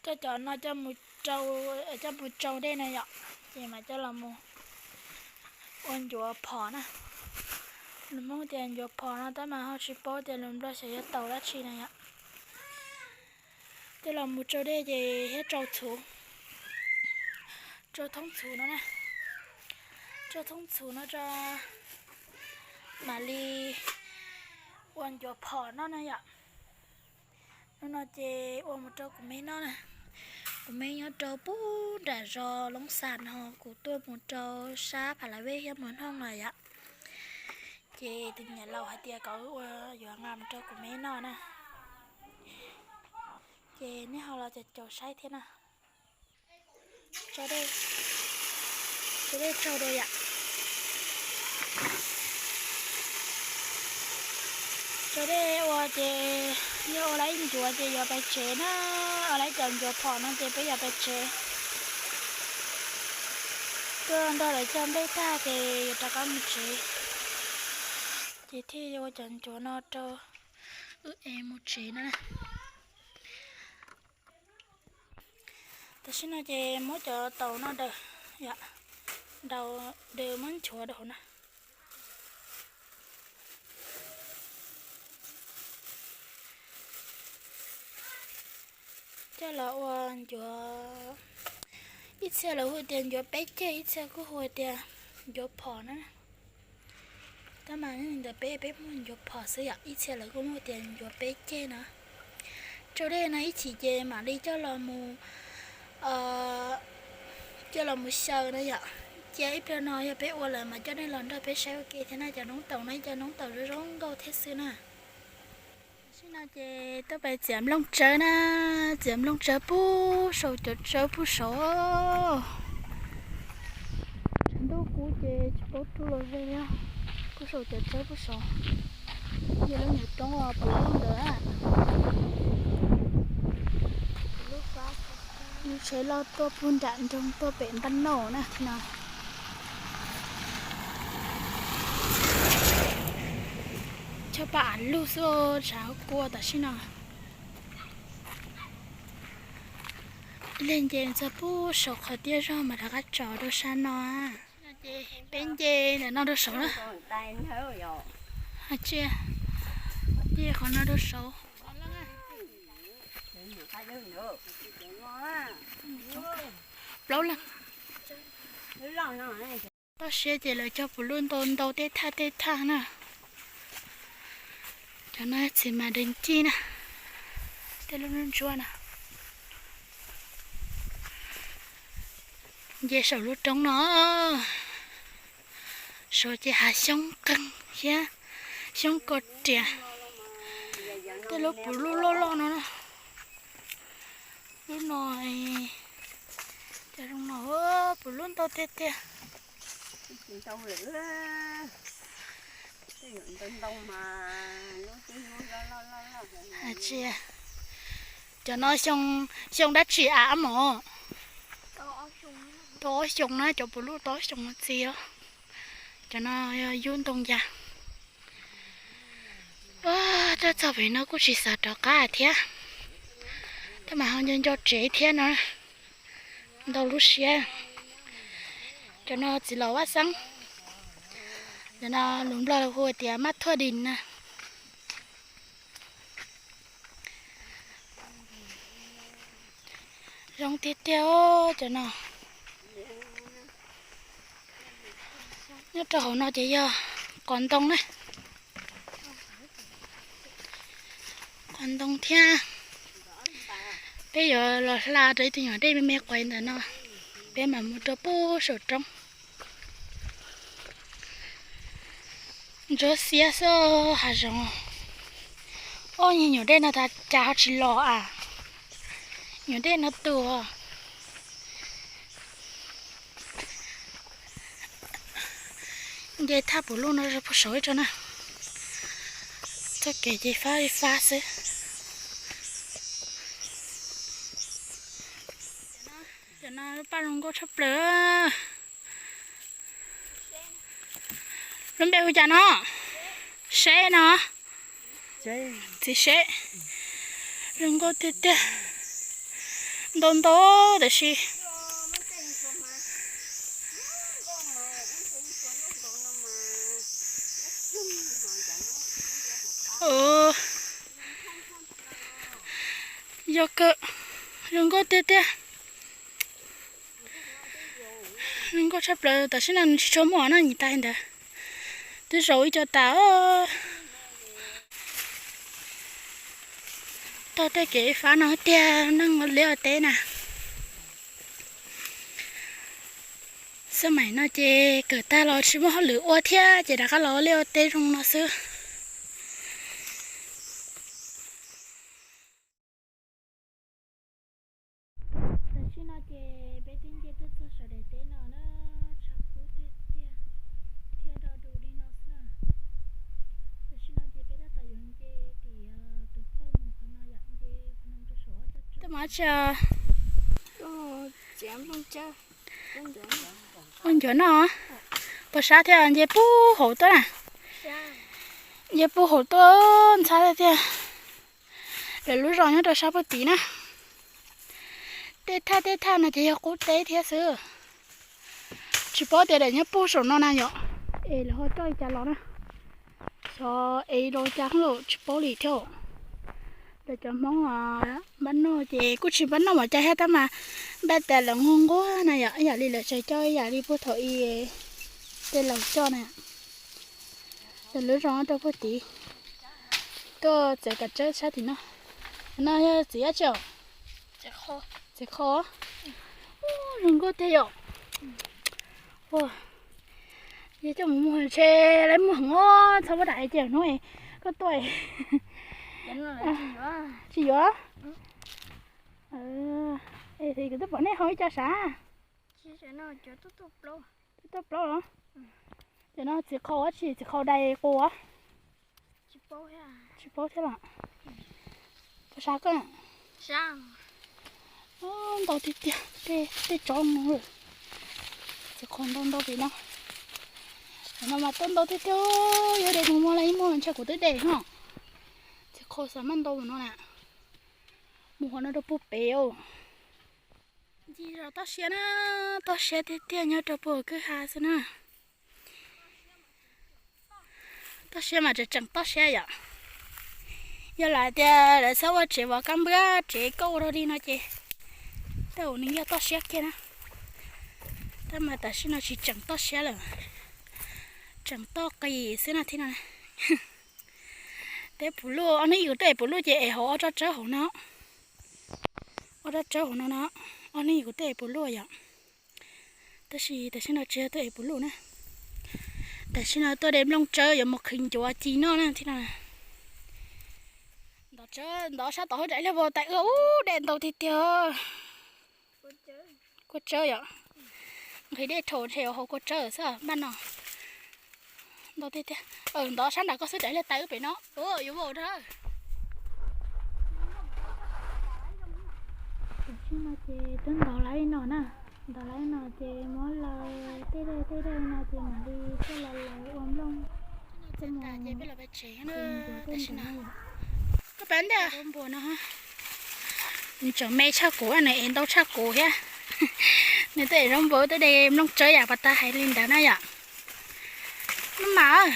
Coj cov no coj mus rau, coj mus tsau dej na yom, ces mam coj los mus ua ncuav phom na. Lus Hmoob tias ncuav phom no tab mas ho tsis paub tias lus Nplog xyov yog taus dab tsi na yom. Coj los mus tsau dej ces thiab tsau txhuv, tsau thoob txhuv no na, tsau thoob txhuv no tso mam li ua ncuav phom noj na yom. Hnub no ces ua mus rau kuv me noj na. Kuv me nyob rau pub nram zos Loob Xas no, kuv tuaj mus rau sab Pha La Vej thiab Muas Nooj lawm yom. Ces tus niam laus hais tias kom wb ua yuav nqa mus rau kuv me noj na. Ces nej ho los caum caum saib thiab na. Tso dej, tso dej tsaug dua yom. Tso dej ua ces yog ua lawv ib ncuav ces yuav pais tsev na, ua lawv cov ncuav phom no ces peb yuav pais tsev. Tuaj nrog lawv cog nplej tag ces yuav rov qab mus tsev. Ces thiaj ua cov ncuav no rau wb es mus tsev na. Tam sim no ces muab cov taus no daws, daws muab nchuav rau hauv na. Coj los ua ncuav, ib txhia lawv hu tias ncuav peb ceg, ib txhia kuj hu tias ncuav phom na. Tab mas ntawm peb, peb muaj ncuav phom xwb yom, ib txhia lawv kuj muaj tias ncuav peb ceg na. Tsau dej no ib chim ces mam li coj los mus, coj los mus xyaw na yom. Cia ib pliag no yog peb ua lawm mas coj nej los nrog peb saib ua ke thiab na. Cov noob taus no ib co noob taus zoo zoo nkauj thiab xwb na. Tam sim no ces tuaj pais txiav nplooj tsawb na, txiav nplooj tsawb puag saum cov tsawb puag saud. Tshav ntuj kub ces tsis paub rub los ze li, puag saum cov tsawb puag saud. Yog lub nyuam roob uas puv lub ntawd. Lub tsheb loj tuaj puag nram nroog tuaj pem npaj nauj na no. Chob paj av lug xwb, tshav kua tam sim no. Ib leeg nce txog puag saum qhov tiaj zog mas rov qab tsom rau sab no. Peb nce ntawm no rau saud na. Tsia, nce qhov no rau saud. Plaub leeg. Toj siab ces lawv cog puv luj ntau ntau tej thaj tej thaj na. Cov no txiv mas deev cig na, tej lub ntsuab na. Nce saum lub roob no, saud ces hav xyoob qeeg thiab xyoob koj riam. Tej lub puv luj loj loj no na. Lub no, cov zoo no puv luj ntau tiag tiag. Tsis, cov no xyoo dab tsi av mom? Tau ob xyoo na, cov puv luj tau ob xyoo no txiv os. Cov no yog yub ntoo ya. Tuaj txog pem no kuj tsis xav rov qab thiab, tab mas ho nco nco tsev thiab no, ntau lub siab. Cov no txiv laus vaj xeeb, cov no lus Nplog hu tias mab thuaj dis na. Zoo tiag tiag cov no. Nyob rau hauv no ces yog qos ntoo na. Qos ntoo thiab. Peb yuav los hla rau ib tug nyuam dej me me quav ntawm no, peb mam mus rau puag saum roob. Ntsuab xiab xwb hav zoov. Ob, nyuam dej no cas ho tsis los a? Nyuam dej no tuag. Nce thaj puv luj no puag saud ib tso na. Txoj kev ces fab li fab xwb. Cov no paj zoo nkauj tshaj plaws. Lub npe hu cas no? Seb no. Txiv seb. Zoo nkauj tiag tiag. Ntau ntau tiam sis yog kawg, zoo nkauj tiag tiag. Zoo nkauj tshaj plaws, tam sim no nws tsis tshua muaj na, nyias tais ntawd twb zaum ib co tas. Tog tej kev fab no tiag, neeg liaj ua teb na. Xab maim no ces kawm tag los tsis muaj hauj lwm ua thiab ces rov qab los liaj ua teb zoo no xwb. Tam sim no ces peb twb nce tuaj txog saum daim teb no na, tshav kub tiag tiag thiab do du li no xwb na. Tam sim no ces peb tab tom yuav nce tim tus phauj mus qhov no yom, nce qhov no rau saum ob tsob tsawb. Ua ncuav no, puas sab thiab, nce puag hauv tuaj na. Nce puag hauv tuaj ntxhab tiag tiag. Lawv lub zos nyob rau sab puag tid na. Tej thaj tej thaj no ces yog qub teb thiab xwb. Tsis paub tias daim nyob puag saum no na yom, es lawv ho coj li cas los na. Xyov es los cas los tsis paub li thiab. Lawv cov Hmoob npaj noj ces kuj tsis npaj noj mov cai thiab tab mas npaj tas lawv nquag nquag na yom, ib yam li lawv tseem coj ib yam li puag thaum i tej laus coj na. Lawv lub zos rau puag tid. Tuaj txawv kav tsawb sab tim no. No yog txiv dab tsi os? Txiv qho. Zoo nkauj tiag yom. Yog coj mus muag ntshe lawv muag heev os, txhob muab dam ces hnub koj tuaj tsis yuav. Es kuv twb pom nej hau ib co sav. Twb tuaj plaub los? Ces no txiv qhau dab tsi, txiv qhau dai qus? Tsis paub thiab los. Puas sab koj? Ntau tiag tiag, tej tsob no. Txiv qhau ntau ntau pem no. Qhov no mas tuaj ntau tiag tiag, yog de mus muag los ib muag ntshe kuv twb de no. Txiv qhau xav maj ntau no na. Mus qhov no rau puag pem. Ncig zos toj siab na, toj siab tiag tiag nyob rau puag kwj ha xwb na. Toj siab mas tseem tseem toj siab yom. Yog lawv tias lawv txhob ua tsev vov kab npwab tsev kauj ua rau li no ces tej zaum nws yog toj siab kiag na. Tab mas tam sim no tsis tseem toj siab lawm, tseem toj qis xwb no thiab no. Teb puv luj, ob hnub ib kuv tuaj ev puv luj ces ev hauv ob tsob tsawb hauv no. Ob tsob tsawb hauv no no, ob hnub ib kuv tuaj ev puv luj yom. Tab sis tam sim no tsis yog tuaj ev puv luj na. Tam sim no tuaj de nplooj tsawb yuav mus qhwv ncuav ci noj na thiab no. Ntov sab tod hauv nram ib lub vau tais ua ub dej ntau tiag tiag. Kua tsawb yom. Nqhis dej rhaum ntshe yuav hauv kua tsawb xwb npaj no. Ntau tiag tiag. Ntov sab nram koj xwb, nram ib lub tais wb pem no yuav vau rau. Tam sim no ces twb ntov lawm no na. Ntov lawm no ces muab laws tej dej tej dej no ces mam li coj los laws ua nplooj. Ces peb los pem tsev na, tam sim no. Koj pem ntej. Npua no nws tseem me tshaj kuv, nws ev ntau tshaj kuv thiab. Nws twb ev zaub npua twb de nplooj tsawb yam pas tas hais li ntawd na yom. Maj mam.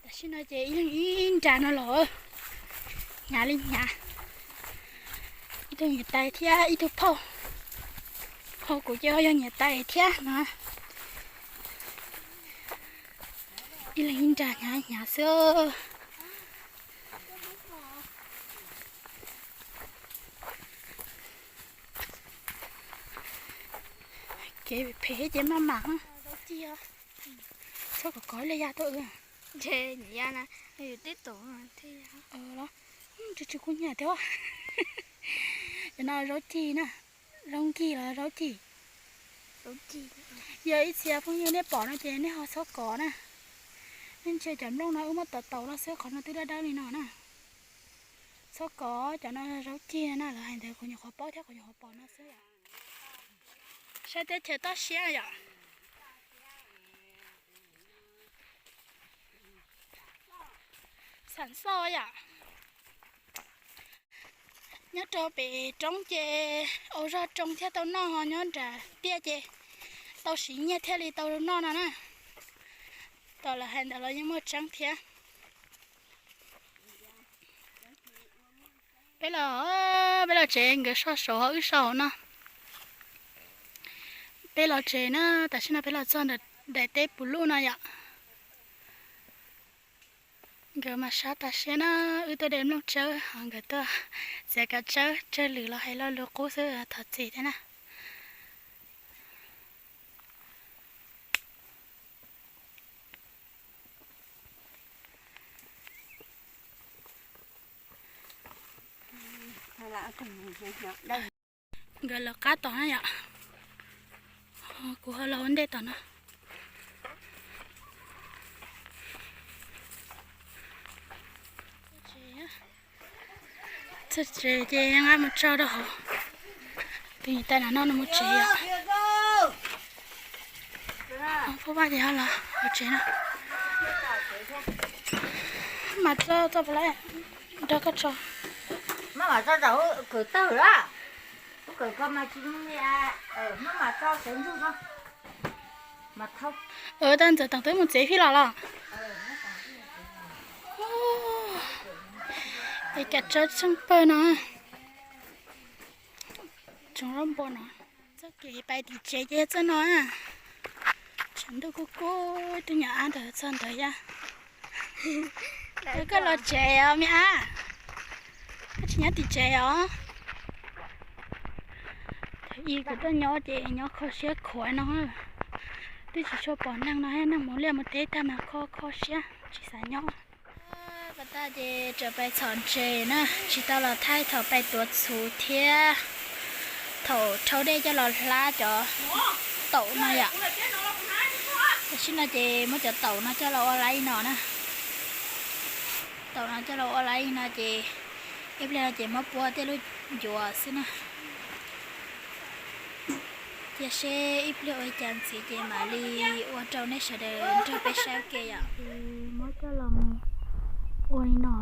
Tam sim no ces ib leeg ib nra no los, hnyav li hnyav. Ib tug niam tais thiab ib tug phauj, phauj kuv ces yog niam tais thiab no. Ib leeg ib nra hnyav hnyav xwb. Kev phem ces maj mam. Txhob kom kov ib leeg ya tuaj. Tsis tsis kuv nyiam thiab. Cov no zaub cig na, zaub nkig los zaub cig. Yog ib txhia phooj ywg nej pom no ces nej ho txhob kov na. Ntshe cov nplooj no wb muab tov taus los xwb, qhov no twb dawb dawb li no na. Txhob kov, cov no zaub cig na, lawv hais ntawd kuv nyuam qhuav paub thiab kuv nyuam qhuav pom no xwb yom. Saib teb chaws toj siab yom. Xam xoj yom. Nyob rau pem roob ces ua zog tsoo thiaj tau noj, ho nyob nram tiaj ces tau siv nyiaj thiaj li tau noj no na. Tom lawv hais ntawd los yeej muaj tseeb thiab. Peb los, peb los tsev nkawd soj saud ho wb soj hauv no. Peb los tsev na, tam sim no peb los txog daim teb puv luj no yom. Nkawd mas sab tas siab na, wb tuaj de nplooj tsawb ho nkawd tuaj txiav kav tsawb tsawg lwm los hais lo lus qub xwb thov txim thiab na. Nkawd lawv qab tom na yom. Kuv ho los ua ntej tom no. Txog tsev ces nqa mus tso rau hauv. Tus niam tais no no mus tsev yom. Pub pab ces ho los hauv tsev no. Mas tso tso pab lawm, nrog koj tso. Tag ntxawm Toom twb mus tsev fij los los. Es kav tsawb tsheej pawg no. Tsoom zaub npua no. Txoj kev pais tim tsev ces txoj no. Tshav ntuj kub kub, tus nyuam ab ntawd txog ntawd yaj. Koj los tsev os me ab, koj tsis nyob tim tsev os. Thaum ub kuv tuaj nyob ces nyob kho siab khuav no, twb tsis tshua pom neeg no, neeg mus liaj mus teb tag mas kho kho siab tsis xav nyob. Pas tag ces tseem pais txhom ntses na, tsis tau los thaij thaum pais tuav txhuv thiab thaum rhaub dej coj los hlab cov taum no yom. Tam sim no ces muab cov taum no coj los ua laiv no na. Taum no coj los ua laiv no ces ib pliag no ces muab puab tej lub ncuav xwb na. Cia seb ib pliag ua li cas ntxiv ces mam li ua rau nej sawv daws nrog peb saib ua ke yom. Muab coj los mus ua li no.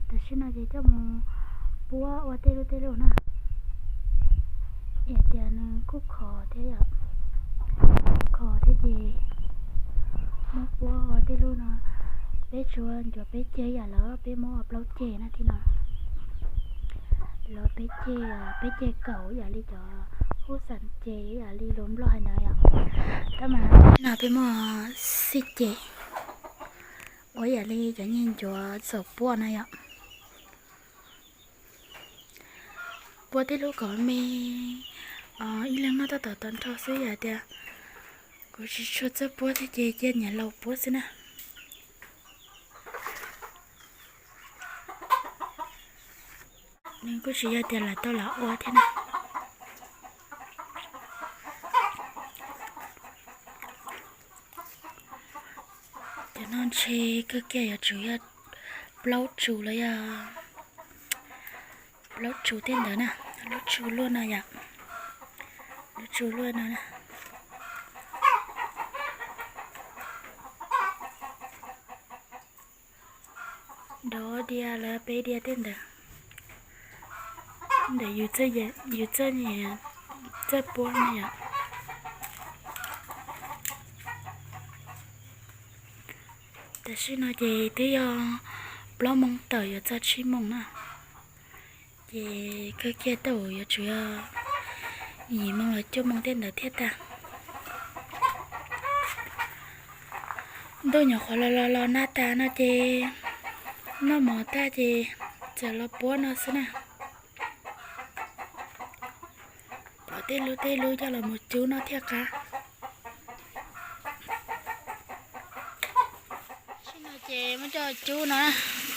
Tam sim no ces coj mus puab ua tej lub tej lub na. Hais tias nws kuj khov thiab yom. Khov thiab ces muab puab ua tej lub no. Peb tsuas ncuav peb ceg yam lawv peb muab ua plaub ceg na thiab no. Lawv peb ceg, peb ceg kaum yam li cov hub xeem ceg yam li lus Nplog hais ntawd yom. Tab mas no peb muab xij ceg ua yam li cov nyuag ncuav txaus puab no yom. Puab tej lub kom me, ib leeg noj tab tom tau nrho xwb yom tias. Kuv tsis tshua txawj puab thiab ces cia niam laus puab xwb na. Nws kuj tsis yog tias lam tau lam ua thiab na. Cov no ntshe kawg kiag yuav tsum yog plaub tsu los yog plaub tsu tej ntawd na. Lub tsu luaj no yom. Lub tsu luaj no na. Dov diav lawv peb diav tej ntawd. Ntawm yus txawj, yus txawj, txawj puab na yom. Tam sim no ces twb yog plaub moos tawm yuav txog tsib moos na. Ces kawg kiag tau yuav tsum yog yim moos los cuaj moos tej ntawd thiaj tag. Ntuj nyuam qhuav los los los nag tas no ces noj mov tag ces txawm los puab no xwb na. Pom tej lub tej lub coj los mus cub no thiaj qab. Tam sim no ces muab coj cub no,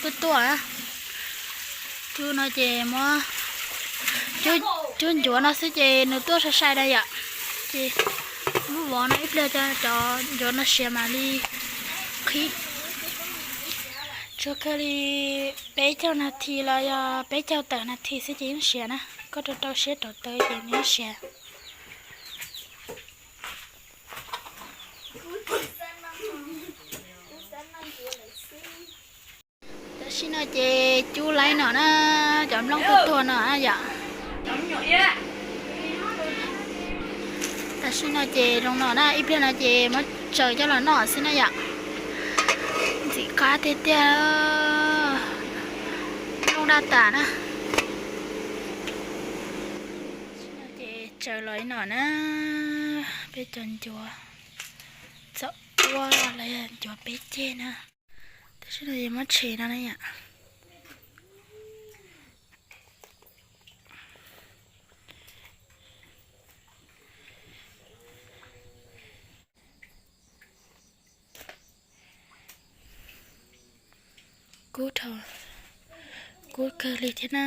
tuaj tuaj, cub no ces muab cub ncuav no xwb ces nws tuaj sai sai da yom. Ces muab vov no ib pliag cov ncuav no siav mam li Qhib, tsuas kawg li peb caug nas this los yog peb caug tawm nas this xwb ces yeej siav na. Koj rau rau siab rau tawv ces nws yeej siav. Tam sim no ces cub laib no na, cov nplooj tuag tuag no yom. Tam sim no ces zoo no na, ib pliag no ces muab tsaws coj los noj xwb na yom. Ntxim qab tiag tiag, nplooj daj tas na. Tam sim no ces tsaws los li no na, peb cov ncuav txaum ua los yog ncuav peb ceg na. Tam sim no ces muab tshem no na yom. Kub dhau, kub kawg li thiab na.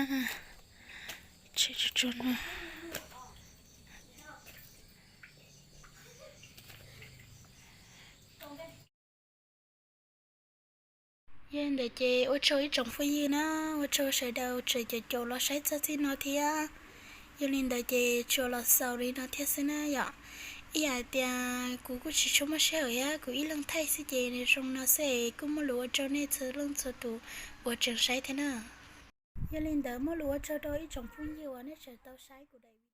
Tshem tsuag tsuag no. Yog li ntawd ces ua tsaug ib tsoom phooj ywg na, ua tsaug sawv daws tseem caum caum los saib txog txij no thiab. Yog li ntawd ces tsuas los xaus li no thiab xwb na yom. Ib yam hais tias kuv kuj tsis tshua muaj sij hawm thiab, kuv ib leeg thaij xwb ces nws zoo no xwb es kuj muaj lus ua tsaug nej txhua leej txhua tus uas tseem saib thiab na. Yog li ntawd muaj lus ua tsaug rau ib tsoom phooj ywg uas nej tseem tau saib kuv daim